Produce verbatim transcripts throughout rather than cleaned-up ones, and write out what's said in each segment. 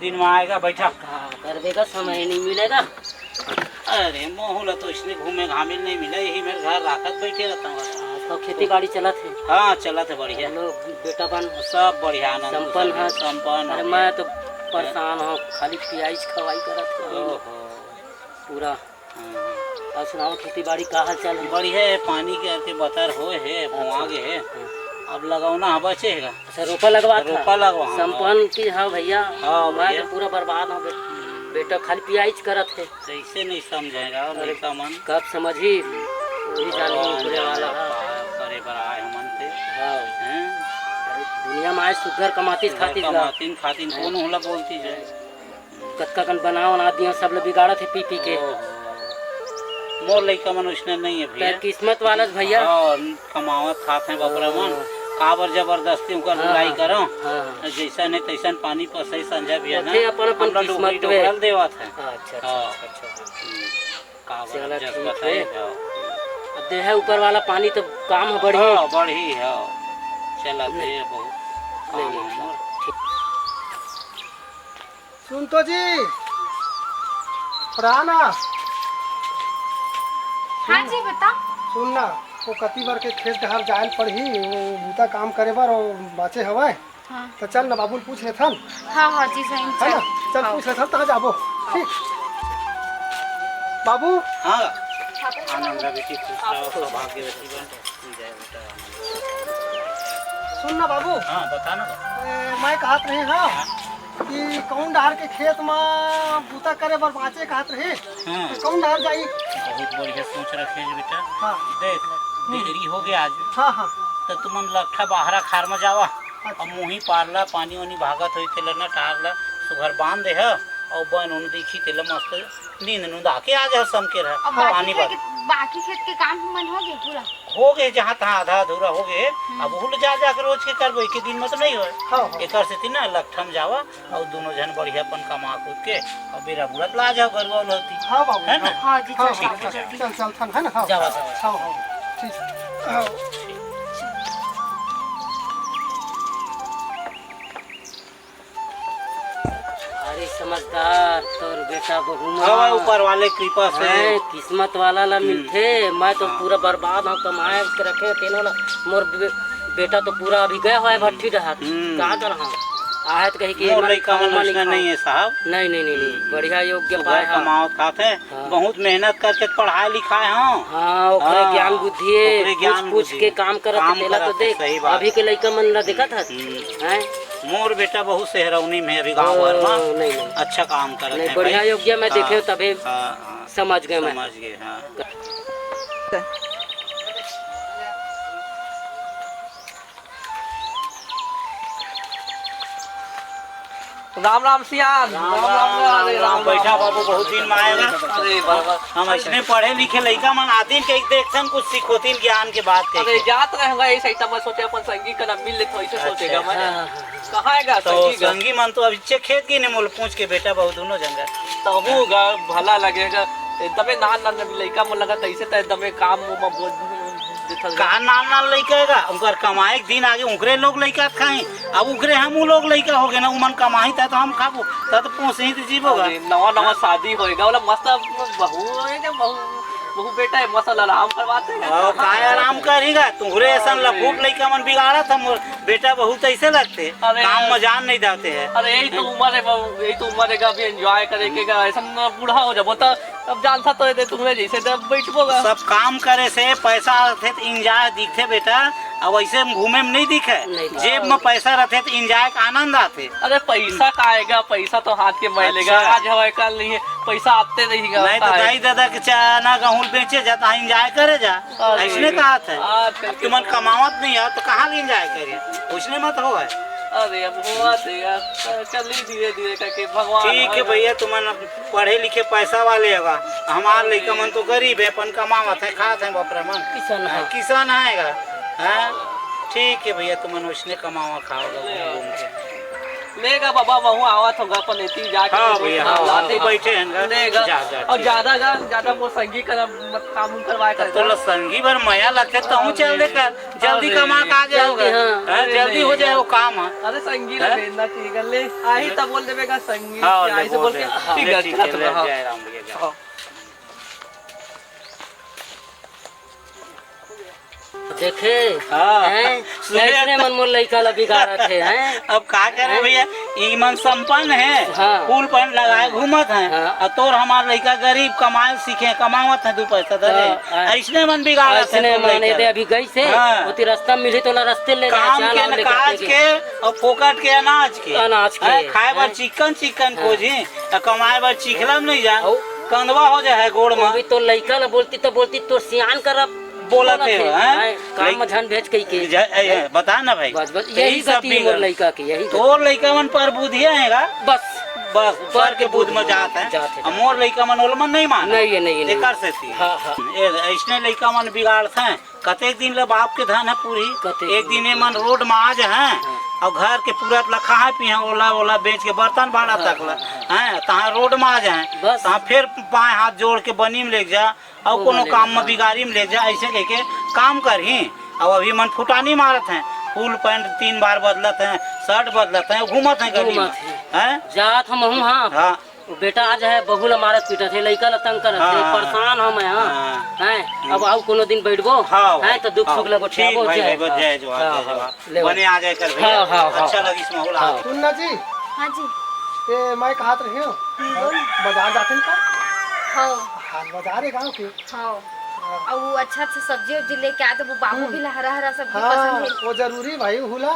दिन में आएगा, बैठा। का करबे का, समय नहीं मिलेगा। अरे, मोहू ला तो इसने घूमे घामे ल नहीं मिला, यही मेरे घर राखत बैठे रहता हूँ। हाँ, तो खेती बाड़ी चलत हे? हाँ, चलत हे बढ़िया। लोग बेटा बन सब बढ़िया, आनंद संपन्न से है। संपन्न अरे, है। मैं तो परेशान हूँ, खाली पियाइच खवाई करत हे। ओहो। पूरा। हम्म। और सुनाओ, खेती बाड़ी का हाल चाल है? बढ़िया है, पानी के आके बतर होए है, बोआ अच्छा। गे है। हाँ। अब लगौना है, बचे है। अच्छा, रोपा लगवा था? रोपा लगवा, हाँ। संपन्न की, हाँ भैया। हाँ, मैं भैया। तो पूरा बर्बाद हूँ बे-, बेटा खाली पियाइच करत है। कैसे नहीं समझेगा अरे, लड़का मन? कब समझी, वही जानी भगवान ऊपरे जाने वाला है। पार करे बर आए हमन ते। हाँ। हैं? अरे, दुनिया में आज सुग्घर कमातीस सुग्घर खातीस गा। कमातीन खातीन हैं? कौन होला बोलती है? कतका कन बना बना दिया, सब ल बिगाड़त हे पी पी के। ओहो। मोर लइका मन उसने नहीं है भैया। तै किस्मत वाला भैया। हाँ, कमावत खात हैं बपरा मन। हाँ। काबर जबरदस्ती उनकर हाँ, बुराई हाँ, करव? हाँ, हाँ। जैसन है तैसन पानी पसई संझा भी है ना। होथे अपन अपन हमला किस्मत डोकरी में। डोकरल देवत है। अच्छा, अच्छा, हाँ। अच्छा, अच्छा। हम्म। काबर चला जस ठीक बताई है। जाओ। अब दे है ऊपर वाला पानी तो काम है बढ़ी। हाँ, बढ़ी है। चला नहीं। दे बहुत काम नहीं, है नहीं। मोर। ठीक। सुन तो जी, रहा ना। हाँ जी, बता। सुन ना, वो कति बर के खेत डहर जायल पड़ही, वो बूता काम करे बर, वो बाचे हवय। हाँ। तो चल ना, बाबू ल पूछ लेथन। हाँ, हाँ जी, सही में है ना? चल। चल, हाँ। पूछ लेथन, तहाँ जाबो। ठीक। बाबू। हाँ। आनंद बेटी, खुश रहो, सौभाग्यवती बन। सुन ना बाबू। हाँ, बता ना बाबू। ए, मैं कहत रहे हाँ हाँ। कि कौन डहर के खेत म बूता करे बर बाचे कहत रहे। हाँ। तो कौन डहर जाई? बहुत बढ़िया सोच रखे है बेटा। हाँ। देख, हम्म। देरी हो गया आज। हाँ, हाँ। तो तुमन लट्ठा बाहरा खार में जावा। अच्छा। अब मुही पार ला, पानी वानी भागत होई, तेला ना टार ला, सुघर बांध दे ह, अउ बन उन दिखी, तेला मस्त नींद नूंद आके आ जाओ, सम के रह। अब हाँ। बाकी पानी खेत भर। के, बाकी खेत के काम मन हो गए पूरा? हो गए, जहाँ तहाँ आधा अधूरा हो गए। हम्म। अब उहू ल जा, जा के रोज के करबो, एक ही दिन में तो नहीं होए। हाँ, हाँ। एकर सेती ना लकठम जावा अउ दोनों झन बढ़िया अपन कमा कूद के अउ बेरा बुरा ला जाओ गरुआ उलहती। हाँ बाबू, है ना? हाँ। हाँ जी, हाँ, चल, हाँ, चल, चल, चल। चल, चल, थन, है ना? हाँ। जावा, जावा। हाँ, हाँ, ठीक। हाँ। अरे समझदार, तोर बेटा बहू मा हवा ऊपर वाले कृपा से। हैं, किस्मत वाला ला हम्म। मिलथे। मैं तो हाँ। पूरा बर्बाद हूँ, कमाए के रखे तेनो ला। मोर बे-, बेटा तो पूरा अभी गए हुआ है भट्ठी डहार। हम्म। का कर हाँ? आहे तो कही कि मोर मन लइका मन मन उसने खाओ। नहीं है साहब। नहीं, नहीं, नहीं, नहीं। हम्म। बढ़िया योग्य सुघर पाए हाँ। कमावत खात है। हाँ। बहुत मेहनत करके पढ़ाए लिखाए हूँ। हाँ, ओकरे हाँ, ज्ञान बुद्धि है, ओकरे पूछ, ज्ञान पूछ बुद्धि के है। काम करत काम तेला तो करत है, देख, सही बात अभी है। के लइका मन ला देखत हस? हम्म। हैं? मोर बेटा बहुत सेहरौनी में अभी गाँव भर में ओ, नहीं, नहीं। अच्छा काम करत नहीं, है बढ़िया भाई। योग्य मैं हाँ, देखे तभे हाँ, हाँ। समझ गए मैं। समझ गए, हाँ। राम राम सियान, राम राम, राम, राम, अरे राम, राम, राम। बैठा बाबू, बहुत दिन में आएगा। अरे बाबा। हम इसने पढ़े लिखे लइका मन आतिन के देखथन, कुछ सिखोतिन ज्ञान के बात कही अरे के। जात रहेगा ये सही, तब मैं सोचे अपन संगी का नाम मिल लेता हूँ, इसे अच्छा। सोचेगा मैं। हाँ, हाँ, हाँ। कहाँ है गा तो संगी का? संगी मन तो अभी चे खेत की ने मोल पूछ के बेटा बहुत दोनों जंगल। तबो गा भला लगेगा, एकदमे नान नान लइका मन लगा, तैसे त एकदमे काम में बोझ देथल गा। का नान नान लइका है गा? उनकर कमाए के दिन आगे, उनकरे लोग लइका खाई। अब उनकरे हम उ लोग लइका हो गए ना, उमन कमाही त तो हम खाबो, त तो पोसही त जीबो गा। अरे, नवा नवा हाँ? शादी होएगा, वाला मस्त बहू होएगा, बहू, बहू बेटा है, मस्त आराम करवाते हैं। और काय आराम करेगा? तुहरे ऐसा अरे। लफूट लइका मन बिगाड़त है, मोर बेटा बहुत ऐसे लगते, अरे। काम में जान नहीं डालते हैं। अरे, यही तो उम्र है बहू, यही तो उम्र है, अभी एंजॉय करे के गा, ऐसा ना बूढ़ा हो जाबो त अब जानता तो है, तुहरे जैसे त बैठबो गा। सब काम करे से पैसा आथे त एंजॉय दिखथे बेटा, अब ऐसे में घूमे में नहीं दिखे। नहीं तो। जेब में पैसा रहथे त एंजॉय का आनंद आथे। अरे पैसा का आएगा, पैसा तो हाथ के मैलेगा, अच्छा। आज हवाए काल नहीं है, पैसा आते रहेगा, नहीं तो का है? दाई दादा के चना गहूँ बेचे जा, तो एंजॉय करे जा। अरे, ऐसने कहा थे। आजकल अब के तुमन कमावत नहीं हो तो कहाँ ले एंजॉय करे? उसने मत हो है। अरे अब हुआ थे यार, चल ही धीरे धीरे करके भगवान ठीक है होएगा। भैया, तुमन पढ़े लिखे पैसा वाले हवा, हमार लइका मन तो गरीब है, अपन कमावत है, खात है, बाप रे मन। किसान है। हाँ, किसान है गा। हाँ, ठीक है भैया, तुमन उसने कमावा खाओ गा घूम घूम के। ले गा बाबा, महूँ आवत हँव गा, अपन एती जाके हाँ भैया, हाँ, हाँ, लाते तू गा। बैठे हन गा। ले गा। जा, जा, अउ ठीक। जादा गा, जादा मोर संगी करा मत काम उम करवाए तब कर तोला गा। संगी बर मया लगथे, तहूँ हाँ, चल दे ले। कर। जल्दी अरे, कमा के आ जाओ जल्दी, गा। हाँ। हाँ, अरे, जल्दी ले हो जाए गा। वो काम ह। अरे, संगी ला हैं? भेजना चाहिए गा। ले, आही ले। तब बोल देबे गा, संगी हाँ, के ले आई से बोल बोल दे। के, हाँ, ठीक ले, गा, ठीक चलत ले, रहा। जय राम भैया, जय। हाँ। देखे, हाँ। हैं? सुने कैसने तो। मन मोर लइका ला बिगाड़त हे, हैं? अब का करे हैं? भैया, ई मन संपन्न हे, हाँ। फूल पैंट लगाए घूमत हे, हाँ। अउ तोर हमार लइका गरीब, कमाए सीखे, कमावत हे दू पैसा धरे, हाँ, हाँ। अइसने मन बिगाड़त हे अइसने तोर मन, लइका। एदे अभी गइस हे, हाँ। ओती रस्ता मिलही तोला रस्ते ले जाए, काम चाल के आव न लेके काज आते के, अउ फोकट के अनाज के। अनाज के। हैं? खाए बर हैं? चिक्कन चिक्कन हाँ। खोजही, अउ कमाए बर चिखला म नइ जा, अउ कंदवा हो जाए हे गोड़ म। अभी तोर लइका ला बोलती त बोलती, तोर सियान करा बोलत बोलत हे, हे, हैं? हैं, काम म लइक-, झन भेज कहिके। जा-, ए, हैं? बता ना भाई, बस, बस, तो यही यही सब गति भी मोर गल-, लइका के, यही गति। तोर लइका मन परबुधिया हे गा। बस। बस, ऊपर ऊपर के के बुध बुध म म जात हे। जात हे, अब जात मोर हे। लइका मन ओला मन नहीं माने। नहीं हे, नहीं हे, नहीं। एकर सेती। हाँ, हाँ। ए, अइसने लइका मन बिगाड़थे। कतेक दिन ले बाप के धन हे पूरी। कतेक एक दिन दिन ले। ए मन रोड म आ जाए, हाँ। अउ घर के पूरा लखा हे पी हे, ओला, ओला बेच के बर्तन भाड़ा हाँ, तक ला। हाँ, हाँ। हैं, तहाँ रोड म आ जाए। बस। तहाँ फिर बाएं हाथ जोड़ के बनी म लेग जा। अउ कोनो काम म बिगारी म ले जा, अइसे कहिके काम करही। अउ अभी मन फुटानी मारत हे, फुल पैंट तीन बार बदलत हे, शर्ट बदलत हे, घूमत हे गली म। घूमत हे। हैं? जात हम हूँ, हाँ। हाँ। वो बेटा आ जाए, बहू ला मारत पीटत हे, लइका ला तंग करत हे, हाँ, हाँ, परेशान हूँ मैं, हाँ। हाँ। हैं? अब अउ कोनो दिन बैठबो, हाँ, हैं? तो दुख हाँ। सुख ला गोठियाबो, ठीक भाई, जय, भाई, हाँ। जय जोहार, हाँ, जय हाँ। जोहार। ले बने आ जाए कर भैया। हाँ, हाँ, हाँ, अच्छा हाँ। लगिस माहौल हाँ। आज। सुन ना जी। हाँ जी। ए, मैं कहत रहेंव, हम्म, बोल। बाजार जातेन का? हाँ। हाट बाजार हे गाँव के। हाँ। हाँ। अउ वो अच्छा अच्छा सब्जी उब्जी लेके आ देबो, बाबू हम्म। भी ला हरा हरा सब्जी हाँ, पसंद हे। वो जरूरी भाई, उहू ला,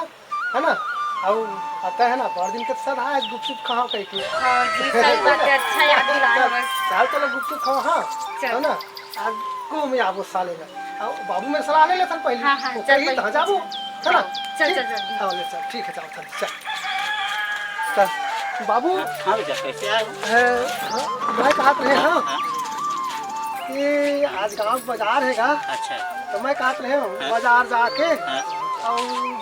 है ना? अउ आता है ना, बड़ दिन के सलाह आज गुपचुप खाओ कहिके। हाँ जी, सही बात है, अच्छा याद दिलाए हो बस। चल, चलो गुपचुप खाओ, हाँ, चल। है ना? आज घूम आबो साले ला। अउ बाबू मेर सलाह ले लेथन पहली। हाँ, हाँ, वो चल कही पहली। तहाँ जाबो, है ना? चल, चल, ठीक? चल, जल्दी। हाँ, ले चल, ठीक है, जाओ, चल, चल। त बाबू, हाँ, हाँ बेटा, कैसे आए हो? अ, हाँ, मैं कहत रहे, हाँ, हाँ। कि आज गाँव के बाजार हे गा। अच्छा। त मैं कहत रहे हूँ, हाँ। बाजार जाके हाँ। अउ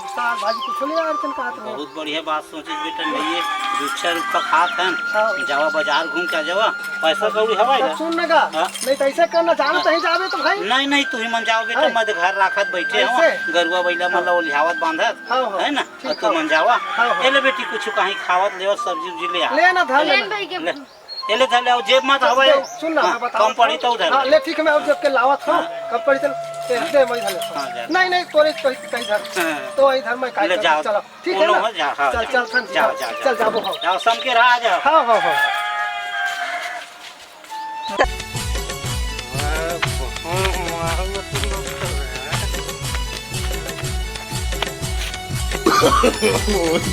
साग भाजी कुछ ले आए, कहत रहे। बहुत बढ़िया बात सोचिस बेटा, नहीं ये रुच्छा रुक्खा खात हन, हाँ। जावा बाजार घूम के आ जावा, पैसा कौड़ी हवय तब गा? सुन न गा, हाँ। नहीं त अइसे करना, जाना हाँ। त ही जाबे त भाई। नहीं, नहीं, तुही मन जाओ बेटा, हाँ। मैं तो घर राखत बैठे हूँ, अइसे? गरुआ बइला मन ला ओलियावत बांधत, हाँ, हाँ। है ना? ठीक अउ तुमन जावा। हाँ, हाँ। ए ले बेटी, कुछ कहीं खावत लेवत सब्जी उब्जी ले आ। ले ना, धर ले लेना। भाई के ले। ए ले धर ले, अउ जेब म तो हवय। सुन ना, हाँ, मैं बतावत कम पड़ी हूँ। तो उधर हाँ, ले। ले ठीक है, मैं अउ जेब के लावत हूँ। हाँ। कम पड़ी चल, ए, दे, मैं इधर ले। हाँ, जा। नहीं, नहीं, तोरे तो कहीं धर। हाँ। तो इधर मैं काहे ले कर जाओ। चलो, ठीक है कोनो ना? हो, जा, हाँ, चल, जा। चल, थन, जाओ, चल, जाओ, चल, जाओ। जाबो, हाँ। जाओ, सम के रहा, जाओ। हाँ, हाँ, हाँ।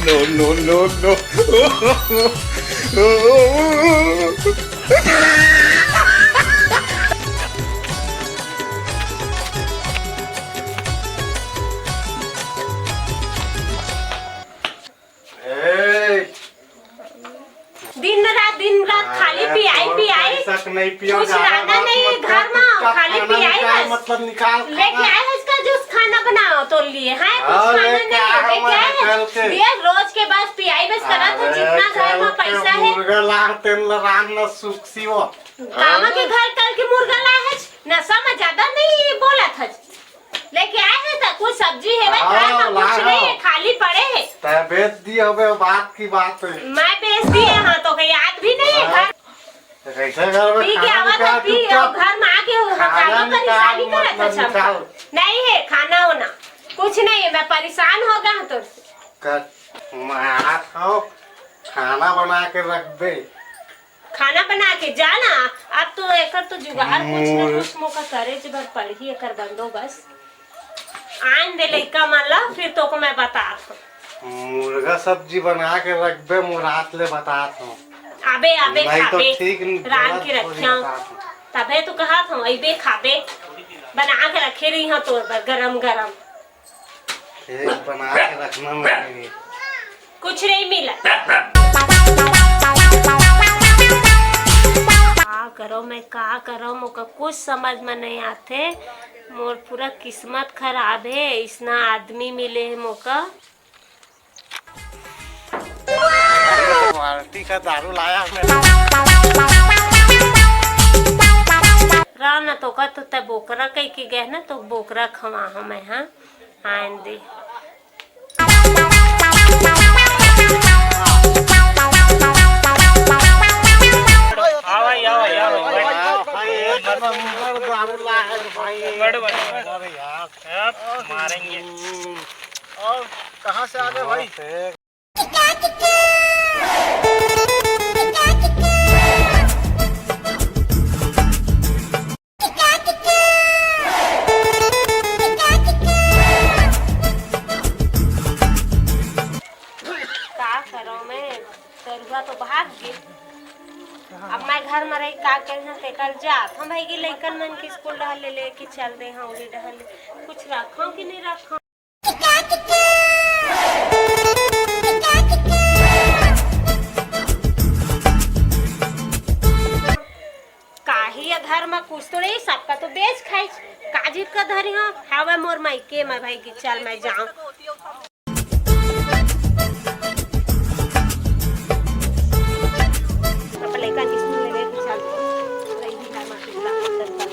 No, no, no, no. ए, दिन रात, दिन रात खाली अरे, पियाई, कौन पियाई। पैसा के नहीं पिया, कुछ ज्यादा रहना बात नहीं मत कर, घर में, चुपचाप खाली खाना पियाई निकाल, बस। मतलब निकाल लेके खाना। आए हैं इसका जूस, खाना बनाओ तो लिए, हैं? कुछ हाँ, खाना लेके नहीं आए है, हैं, लेके मैं आए हैं। निकाल के। ये रोज के बस पियाई बस करत हो, अरे, जितना घर में कल के पैसा है। मुर्गा लान तेन ला रान ना सुखसी वो। कामा के घर कल के मुर्गा लाए है, नशा में ज्यादा नहीं बोला था। लेके आए हैं त कुछ सब्जी है भाई, हाँ, घर में कुछ लाए नहीं हो। है, खाली पड़े है। तै बेच दिए होबे, बात की बात है। मैं बेच दिए, हाँ, तो कहीं याद भी नहीं है हाँ। घर। तो कैसे घर में पी के खाना आवत निकाल, है, पी, चुपचाप और घर में आके हम खाना ज्यादा निकाल, परेशानी करत मतलब है सब। निकाल। नहीं है खाना होना, कुछ नहीं है, मैं परेशान हो गया हूँ तोर से। कर, मैं हाथ खाओ, खाना बना के रख दे। खाना बना के जाना। अब तो एकर तो जुगाड़ कुछ ना हम्म। कुछ मोका करे जे बर पड़ही एकर बंदोबस्त। आन दे लइका मन ला, फिर तोको मैं बतात हूँ। मुर्गा सब्जी बना के रखबे, मोर हाथ ले बतात हूँ। अबे, अबे नहीं तो खाबे, ठीक नहीं, रान गलत के थोड़ी रखिया। बतात हूँ। तबे तो कहत हूँ, अबे खाबे, बना के रखे रही हूँ तोर बर गरम गरम। एक बना के रखना मेरे लिए। कुछ नहीं मिला। का करो मैं, का करो, मोका कुछ समझ में नहीं आथे। मोर पूरा किस्मत खराब है, इसना आदमी मिले है मोका। पार्टी का दारू लाया मैं। रह न तो का तो तै बोकरा कह के गए ना, तो बोकरा खवा हूँ मैं, हाँ, आन दे। हाँ भाई, आओ भाई, आओ भाई, बैठ। बैठो, बैठो, बैठो। बैठो, बैठो। अब मारेंगे। और कहाँ से आ गए भाई? का करो मैं, तरुआ तो भाग गे। अब मैं घर में रही का करी, हम तेकर जात हम भाई के लइकन मन के स्कूल डहर ले लेके चल दे, हाँ, उड़ी डहर ले कुछ रखो कि नहीं रखो। काहे ये घर में कुछ तो नहीं, सबका तो बेच खाइच। काजित का धरी हो, हवे मोर माइके में भाई की, चल मैं जाऊं। अपन लइका के स्कूल में लेके चल। रही है माँ पिछला हफ्ते तक।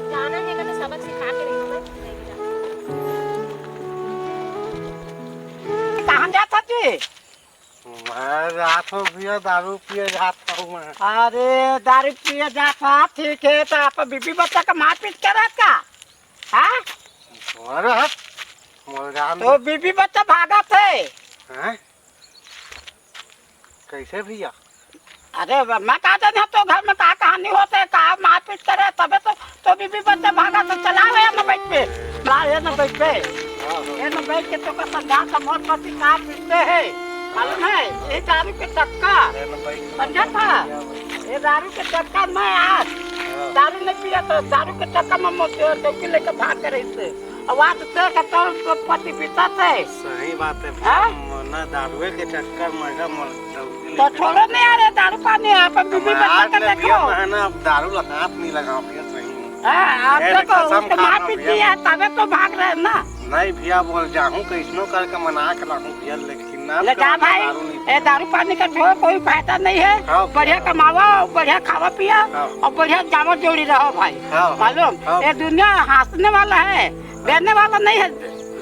जाना है, कहते सबक सिखा के रही हूँ मैं। कहाँ जात हस जी? मैं जात हूँ भैया, दारू पिए जात हूँ मैं। अरे, दारू पिए जात हस, ठीक है, तो आप बीबी बच्चा का मारपीट करत का? हाँ? अरे हट, मोर जान तो दे। बीबी बच्चा भागत है। हैं? कैसे भैया? अरे, मैं का जाने तो घर में का कहानी होते, का मारपीट करे, तबे तो, तो बीबी बच्चा भागत है। चला रे न बैठ पे, ला ये न बैठ पे, हाँ, हाँ। ये न बैठ के तो का समझा था, मोर पति का पीटते है, मालूम है? ये दारू के चक्कर, अरे न बैठ। समझा था? ये दारू के चक्कर में आज हाँ। दारू नहीं पिया तो दारू के चक्कर में मोर डौकी लेके भाग करे इससे। अब आज देख तोर पति पीटत है। सही बात है भैया, हाँ? ना दारुए के चक्कर में का मोर डौकी तो लेके छोड़ो नहीं यार, ये दारू पानी आप बीबी बच्चा का देखो। मैं ना अब दारू ला हाथ नहीं लगाओ भैया, सही में। हाँ, आप ए, देखो, कसम उसके खा माँ रहा हूँ पीटती भैया। है, तबे तो भाग रहे हैं ना। नहीं भैया, बोल जाहूँ, कैसनो करके मना के लाहूँ भैया, लेकिन ना ले जा भाई, दारू नहीं ए, दारू पानी का छोड़, कोई फायदा नहीं है। हाँ, बढ़िया हाँ। कमावा, बढ़िया खावा पिया हाँ। और बढ़िया जावा जोड़ी रहो भाई। हाँ, हाँ। मालूम, हाँ। ये दुनिया हंसने वाला है, देने वाला नहीं है,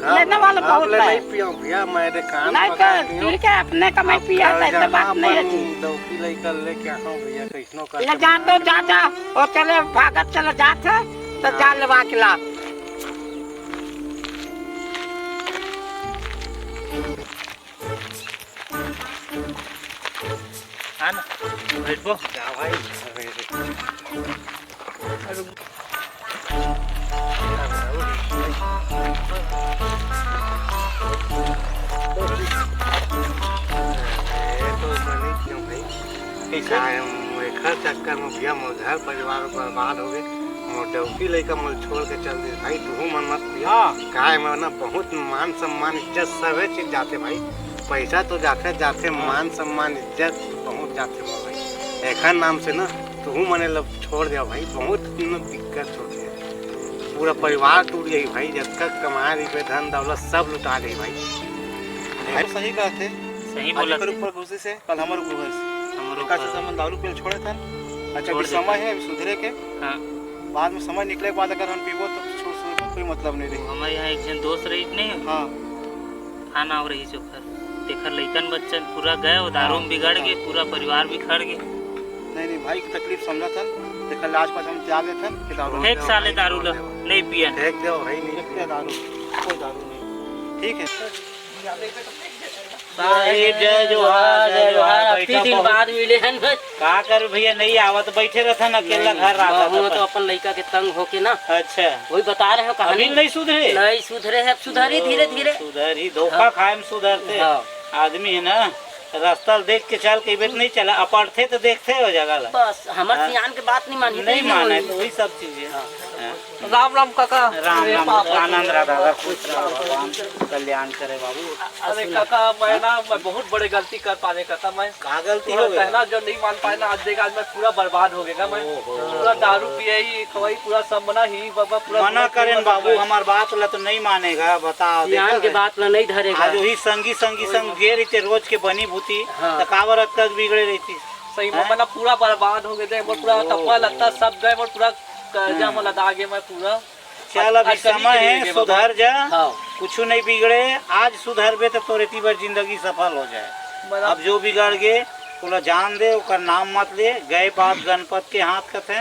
हाँ, लेने वाला आप बहुत ले है। नहीं पियो भैया, मैं रे कान नहीं पकड़ तो लियो। ठीक है, अपने कमाई अब पिया कल तो ऐसे जाना बात नहीं है अपन जी। डौकी लेकर लेके आओ भैया, कैसनो कर ले के जा तो, जा, जा, वो चले, भागत चले जात है, तो जा हाँ। लेवा के ला। हाँ ना, बैठबो। क्या भाई? ये तो मनी क्यों भाई? कैसे? काहे हम एकर चक्कर में भैया मोर घर परिवार बर्बाद हो गए। मोर डौकी लइका मोर छोड़ के चल दिस भाई, तुहू मन मत पिया। हाँ। काहे में ना बहुत मान सम्मान इज्जत सबे चीज जाथे भाई। पैसा तो जाथे जाथे, मान सम्मान इज्जत बहुत जाथे मोर भाई। एखर नाम से ना तुहू मने ला छोड़ देव भाई, बहुत न दिक्कत होथे। पूरा परिवार टूट जाही भाई, जतका कमाए रहिबे धन दौलत सब लुटा देही भाई। भाई सही कहथे। सही आज बोलत एकर हे। ऊपर घुसिस हे, कल हमर ऊपर घुसिस। हमर एकर ऊपर। से हमन दारू पीयल छोड़े थन। अच्छा, छोड़ अभी देथन। समय हे, अभी सुधरे के। हाँ। बाद में समय निकले के बाद अगर हम पीबो तो छोड़, छोड़ कोई मतलब नहीं रही। हमर यहाँ एक झन दोस्त रहिस नहीं। हाँ। थाना हो रही जो तेखर लइकन बच्चन पूरा गए, वो दारू में बिगड़ गे, पूरा परिवार बिखर गे। नहीं, नहीं, भाई की तकलीफ समझत हन, तेखर ले आज पाछू हम त्याग देथन कि दारू फेंक साले दारू ला, नहीं पियन। फेंक देव भाई, नहीं फेंक दे दारू, कोई दारू नहीं। ठीक है। साहेब, जय जोहार, जय जोहार। अतनी दिन बाद मिले हन। का कर भैया, नहीं आवत, बैठे रहथन अकेला घर रहत। तो अपन लइका के तंग होके ना। अच्छा। वही बता रहे हो कहानी। अभी नहीं सुधरे? नहीं सुधरे है, अब सुधरी धीरे धीरे। सुधरी, धोखा हाँ। खाए में सुधरते। हाँ। आदमी है ना। रास्ता ल देख के चल, कहिबे त नहीं चला, अपड़थे त देखथे ओ जगह ला। बस, हमर हाँ। सियान के बात नहीं मानही, नहीं नहीं माने, मानही। तो वही सब चीज है। हाँ। हाँ। राम राम काका। राम अरे राम, पापा। आनंद रहा दादा, खुश रहा, भगवान कल्याण करे बाबू। अरे काका, मैं ना, मैं बहुत बड़े गलती कर पाए काका, मैं का गलती हो गया? कहना जो नहीं मान पाए ना, आज देख, आज मैं पूरा बर्बाद हो गया मैं। ओहो। पूरा दारू पिए ही, खवाई, पूरा सब मना ही, बाबा, पूरा मना करेन बाबू, हमार बात ला तो नहीं मानेगा, बताओ, सियान देखा के है? बात ला नहीं धरेगा। आज वही संगी, संगी संग गे रहिते रोज के बनी भूती, हाँ। त काबर अतका बिगड़े रहिती? सही में, हैं? मैं ना पूरा बर्बाद हो गए थे, मोर पूरा ओहो। कपड़ा लत्ता सब गए, मोर पूरा कर्जा हाँ। में लदा गए मैं पूरा। चल, अभी अतका समय नहीं है, गिरेगे बाबा। सुधर जा, हाँ। कुछ नहीं बिगड़े, आज सुधरबे तो तोरे ती बर जिंदगी सफल हो जाए। बराबर। अब जो बिगड़ गए, ओला जान दे, ओकर नाम मत ले, गए बात गणपत के हाथ कथे।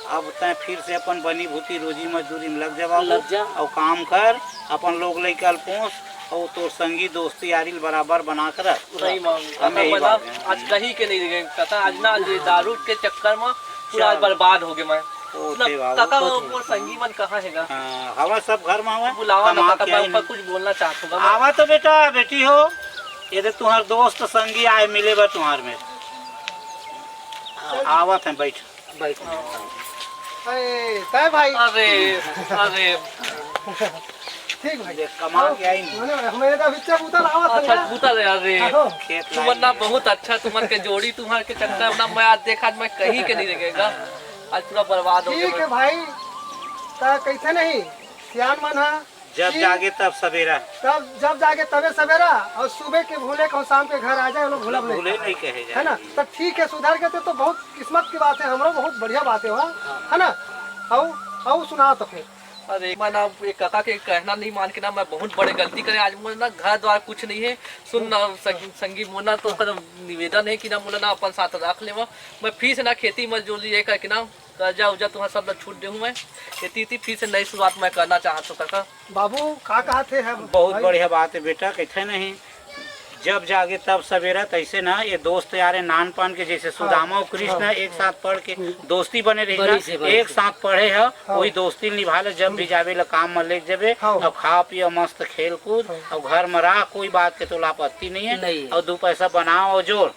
अब तैं फिर से अपन बनी भूती रोजी मजदूरी में लग जा बाबू, लग जा। अउ काम कर, अपन लोग लइका ल पोस, अउ तोर संगी दोस्ती यारी ल बराबर बना के रख। सही में, हम काका, यही मैं ना बात है। आज कहीं के नहीं रह गए, काका, आज ना, आज ये दारू के चक्कर में पूरा आज चल। बर्बाद हो गए मैं। ओ ना, दे बाबू। काका, वो मोर संगी मन कहाँ है गा? हाँ, हवा सब घर में हवा, बुलावा ना, कमा काका, के मैं आई ऊपर नहीं। कुछ बोलना चाहत हूँ गा मैं। आवा तो बेटा, बेटी हो, ये दे तुम्हार दोस्त संगी आए मिले बा तुम्हार में। आवत हैं, बैठ। बैठ। अरे, तय भाई। अरे, अरे। ठीक भाई। ये कमा के आई नहीं। मैंने, मैंने तो अभी चबूतरा आवा था अच्छा, ना। बूता ले, अरे। हाँ। खेत तुमन ना लाइन। बहुत अच्छा, तुमन के जोड़ी, तुम्हार के चक्कर ना मैं आज देखा, मैं कहीं के नहीं रहेगा। आज पूरा बर्बाद हो गया ठीक है मैं। भाई, ता कैसे नहीं? सियान मन हा, जब ठीक। जागे तब सवेरा। तब जब जागे तबे सवेरा, और सुबह के भूले कहूँ शाम के घर आ जाए, वो लोग भूला भूले नहीं कहे जाए। है ना? तो ठीक है, सुधर गए तो, तो बहुत किस्मत की बात है, हमरो बहुत बढ़िया बात है वहाँ, हाँ। है ना? और, और सुनाओ तो फिर। अरे, मैं ना ये काका के कहना नहीं मान के ना, मैं बहुत बड़े गलती करे। आज मोर ना घर द्वार कुछ नहीं है। सुन ना संग-, संगी मोर ना, तो ओकर निवेदन है कि ना मोला ना अपन साथ रख लेवा। मैं फिर से ना खेती मजदूरी ये करके ना कर्जा उर्जा तुम्हारा सब ला छूट दे हूँ मैं। ये तीती फिर से नई शुरुआत मैं करना चाहत हूँ काका। बाबू का कहत हे हम बहुत भाई? बढ़िया बात है बेटा, कैसे नहीं, जब जागे तब सवेरा। तैसे ना ये दोस्त यार है नानपन के, जैसे हाँ, सुदामा और कृष्ण हाँ, एक साथ पढ़ के हम्म। दोस्ती बने रही ना, बनी से बनी एक से। साथ पढ़े है, हाँ। वही दोस्ती निभा ले, जब भी हम्म। जावे ला काम में लेके जावे, हाँ। और खा पियो मस्त खेल कूद, हाँ। और घर में रह, कोई बात के तोला आपत्ति नहीं है, नहीं है। और दो पैसा बनाओ और जोड़।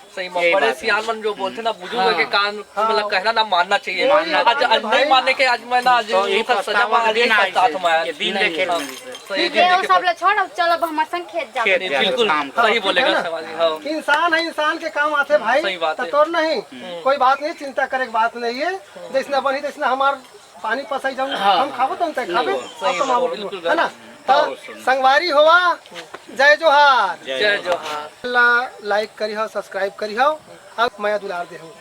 सही में, यही बड़े बात है। सियान मन जो बोलते ना, बुजुर्ग हाँ। के कान, हाँ। मतलब, कहना ना मानना चाहिए। मानना आज, चाहिए। आज नहीं मानने के, आज मैं ना, आज तो ये ओकर सजा पछतावा में, आज दिन यही आए पछतात से, मैं आज। ये दिन नहीं, देखे हाँ। नहीं से। सही ठीक दिन है, वो देखे सब पर। ला छोड़, अब चल, अब हमारे संग खेत जा। खेत नहीं, जा, बिल्कुल, काम कर। सही बोलेगा है ना? सवाल, हाँ। इंसान है, इंसान के काम आते भाई, सही बात तो है। तोर नहीं, हम्म। कोई बात नहीं, चिंता करे के बात नहीं है, जैसना बनी तैसना हमार पानी पसाई जाऊँ, हाँ। हम खाबो तो हम तय खाबे, नहीं, सही आप तो बात, मांगो बिल्कुल है ना? गलत। तो हाँ, सुन। संगवारी होवा, जय जोहार। जय जय जोहार। जोहार। ला like करी हो, subscribe करी हो, अब मया दुलार दे हो।